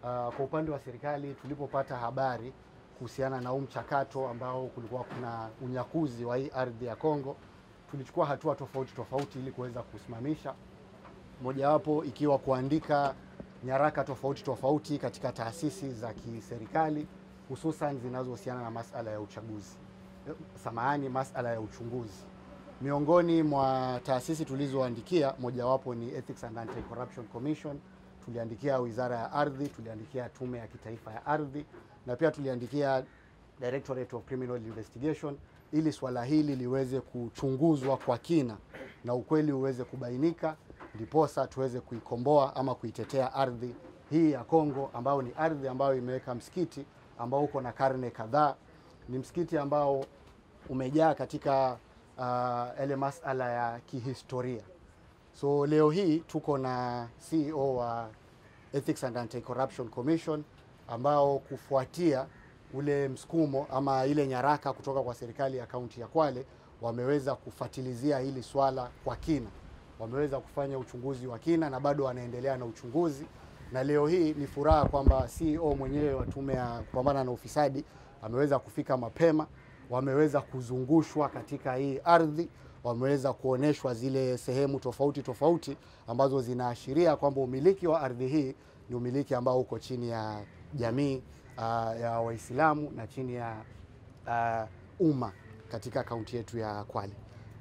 Kwa upande wa serikali tulipopata habari kuhusiana na huu mchakato ambao kulikuwa kuna unyakuzi wa hii ardhi ya Kongo, tulichukua hatua tofauti tofauti ili kuweza kusimamisha, mojawapo ikiwa kuandika nyaraka tofauti tofauti katika taasisi za kiserikali hususan zinazohusiana na masala ya uchaguzi, samahani, masala ya uchunguzi. Miongoni mwa taasisi tulizoandikia, mojawapo ni Ethics and Anti-Corruption Commission, tuliandikia Wizara ya Ardhi, tuliandikia Tume ya Kitaifa ya Ardhi na pia tuliandikia Directorate of Criminal Investigation ili swala hili liweze kuchunguzwa kwa kina na ukweli uweze kubainika, ndiposa tuweze kuikomboa ama kuitetea ardhi hii ya Kongo ambayo ni ardhi ambayo imeweka msikiti ambao uko na karne kadhaa. Ni msikiti ambao umejaa katika yale masala ya kihistoria. So leo hii tuko na CEO wa Ethics and Anti-Corruption Commission ambao kufuatia ule msukumo ama ile nyaraka kutoka kwa serikali ya kaunti ya Kwale wameweza kufatilizia hili swala kwa kina, wameweza kufanya uchunguzi wa kina na bado wanaendelea na uchunguzi. Na leo hii ni furaha kwamba CEO mwenyewe wa tume ya kupambana na ufisadi ameweza kufika mapema, wameweza kuzungushwa katika hii ardhi, wameweza kuoneshwa zile sehemu tofauti tofauti ambazo zinaashiria kwamba umiliki wa ardhi hii ni umiliki ambao uko chini ya jamii ya Waislamu na chini ya umma katika kaunti yetu ya Kwale.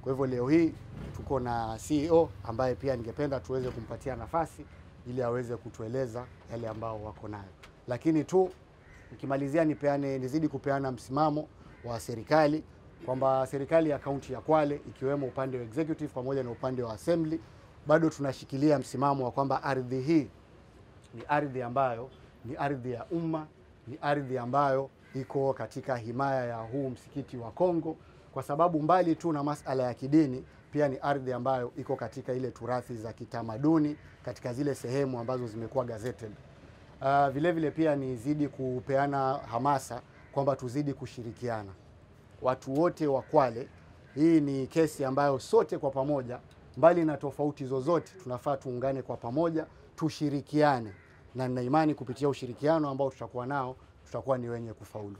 Kwa hivyo leo hii tuko na CEO ambaye pia ningependa tuweze kumpatia nafasi ili aweze kutueleza yale ambao wako nayo. Lakini tu nikimalizia, nizidi kupeana msimamo wa serikali kwamba serikali ya kaunti ya Kwale ikiwemo upande wa executive pamoja na upande wa assembly bado tunashikilia msimamo wa kwamba ardhi hii ni ardhi ambayo ni ardhi ya umma, ni ardhi ambayo iko katika himaya ya huu msikiti wa Kongo, kwa sababu mbali tu na masala ya kidini, pia ni ardhi ambayo iko katika ile turathi za kitamaduni katika zile sehemu ambazo zimekuwa gazetted. Vile vile pia nizidi kupeana hamasa kwamba tuzidi kushirikiana watu wote wa Kwale. Hii ni kesi ambayo sote kwa pamoja, mbali na tofauti zozote, tunafaa tuungane kwa pamoja, tushirikiane, na nina imani kupitia ushirikiano ambao tutakuwa nao tutakuwa ni wenye kufaulu.